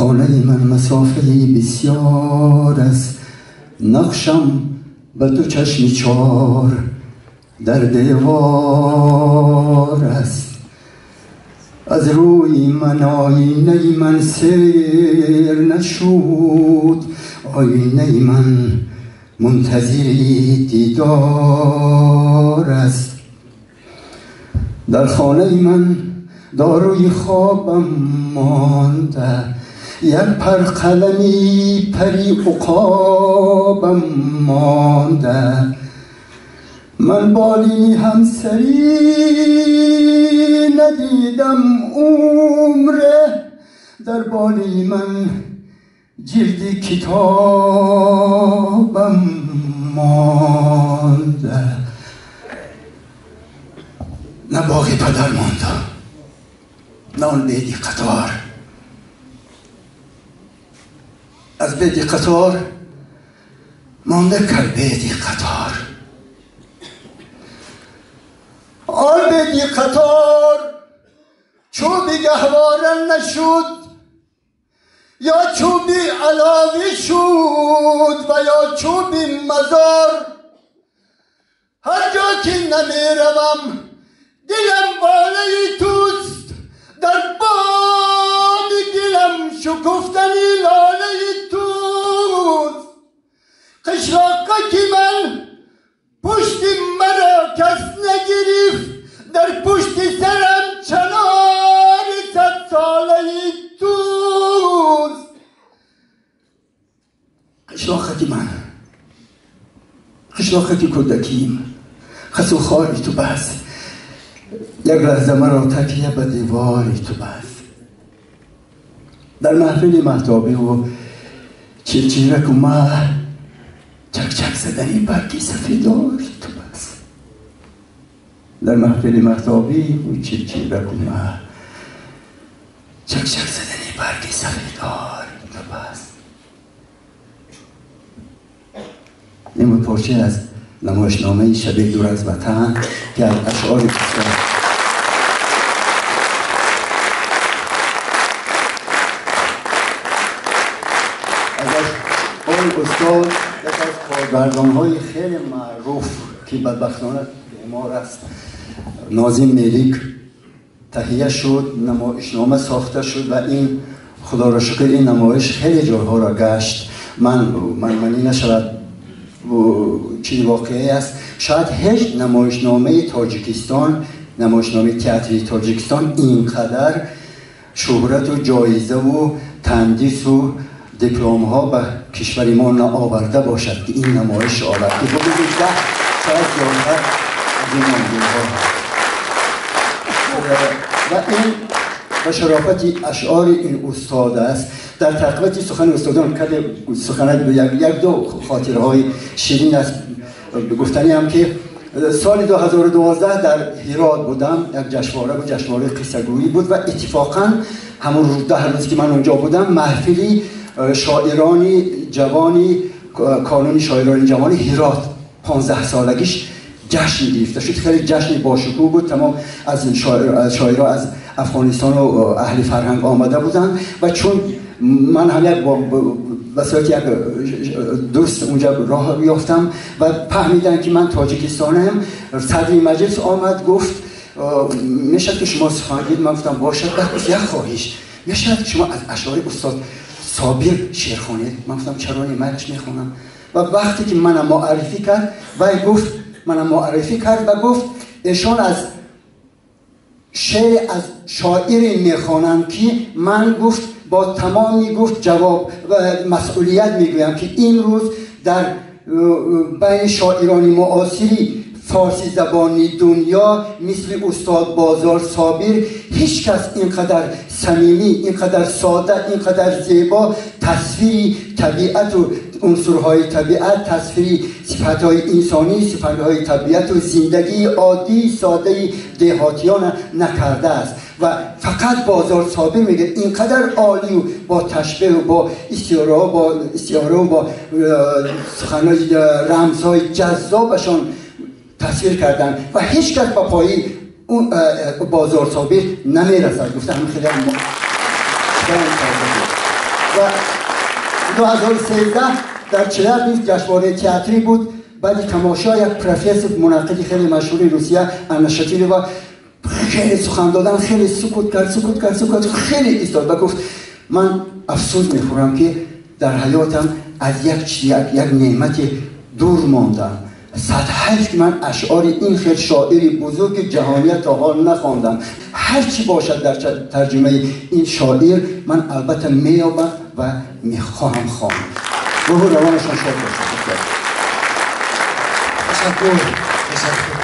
خانه من مسافه بسیار است، نقشم به دو چشم چار در دیوار است. از روی من آینه من سیر نشود، آینه من منتظر دیدار است. در خانه من داروی خوابم مانده، یک پر قلمی پری عقابم مانده. من بالینی همسری ندیدم عمره، در بالین من جلد کتابم مانده. نه باغ پدر مانده، نه آن بیدی قطار. از بیدی قطار مانده کلبیدی قطار. آن بیدی قطار چوبی گهواره نشد، یا چوبی علاوی شد و یا چوبی مزار. هر جا که نمیروم دلم بالای توست، در بام دلم شکفتنی لاله توست. قشلاقک من پشت مرا کس نگرفت، در پشت سرم چنار 100 ساله توست. قشلاقک من، قشلاقک کودکیم، خس و خاری تو بس، یک لحظه مرا تکیه به دیواری تو بس. در محفل مهتابی و چیرچیرک و مه، چک چک زدنی برگی سفیداری تو بس. در محفل مهتابی و چیرچیرک و مه، چک چک زدنی برگی سفیداری تو بس. این پارچه از نمایشنامه شب دور از وطن که از اشعار استاد استاد یک از کارگردان‌های خیلی معروف که بدبختانه بیمار است، ناظم ملیک، تهیه شد، نمایشنامه ساخته شد و این خدا را شکر این نمایش خیلی جاها را گشت. من منی نشود چیز واقعی است. شاید هیچ نمایشنامه تاجیکستان، نمایشنامه تئاتری تاجیکستان اینقدر شهرت و جایزه و تندیس و دیپلم ها به کشور ما نآورده باشد که این نمایش آورد که حدود 10 شاید زیادتر از این منظورها. و این به شرافت اشعار این استاد است. در تقویت سخن استادان که سخن یک دو خاطره های شیرین است. گفتنی هم که سال 2012 در هرات بودم، یک جشنواره بود، جشنواره قصه گویی بود و اتفاقا همون روز 10 روز که من اونجا بودم محفلی شاعرانی جوانی، کانون شاعران جوانی هرات 15 سالگیش جشن گرفته شد. خیلی جشن باشکوه بود، تمام از شاعرها از افغانستان و اهل فرهنگ آمده بودن و چون من هم یک با وسایل یک دوست اونجا راه یافتم و فهمیدن که من تاجیکستانم. صدر مجلس آمد گفت میشد که شما سخن گید؟ من گفتم باشد. بعد گفت یک خواهش، میشد که شما از اشعار استاد صابر شعر خوانید؟ من گفتم چرا نه، منش میخونم. و وقتی که منم معرفی کرد و گفت منم معرفی کرد و گفت ایشان از شعر از شاعری میخوانند که من گفت با تمامی گفت جواب و مسئولیت میگویم که این روز در بین شاعران معاصری فارسی زبانی دنیا مثل استاد بازار صابر هیچ کس اینقدر صمیمی، اینقدر ساده، اینقدر زیبا تصویر طبیعت و عنصرهای طبیعت، تصویر صفتهای انسانی، صفتهای طبیعت و زندگی عادی ساده دهاتیان نکرده است. و فقط بازار صابر میگه اینقدر عالی و با تشبیه و با استعاره و با استعاره و با سخنهای رمزهای جذابشان تصویر کردن و هیچ کس با پایی اون بازار صابر نمیرسد. گفته هم خیلی هم. و 2013 در چلابینسک جشنواره تئاتری بود. بعد تماشا یک پروفسور منتقد خیلی مشهور روسیه آنا شاتیلova خیلی سخن دادن، خیلی سکوت کرد، سکوت کرد، سکوت کرد، خیلی ایستاد و گفت من افسوس میخورم که در حیاتم از یک چیز، یک نعمت دور ماندم. صد حیف که من اشعار این خیلی شاعری بزرگ جهانی تا حال نخواندم. هر چی باشد در ترجمه این شاعر من البته میابم و میخواهم خواند. روح روانشان شاد باشد. تشکر، تشکر.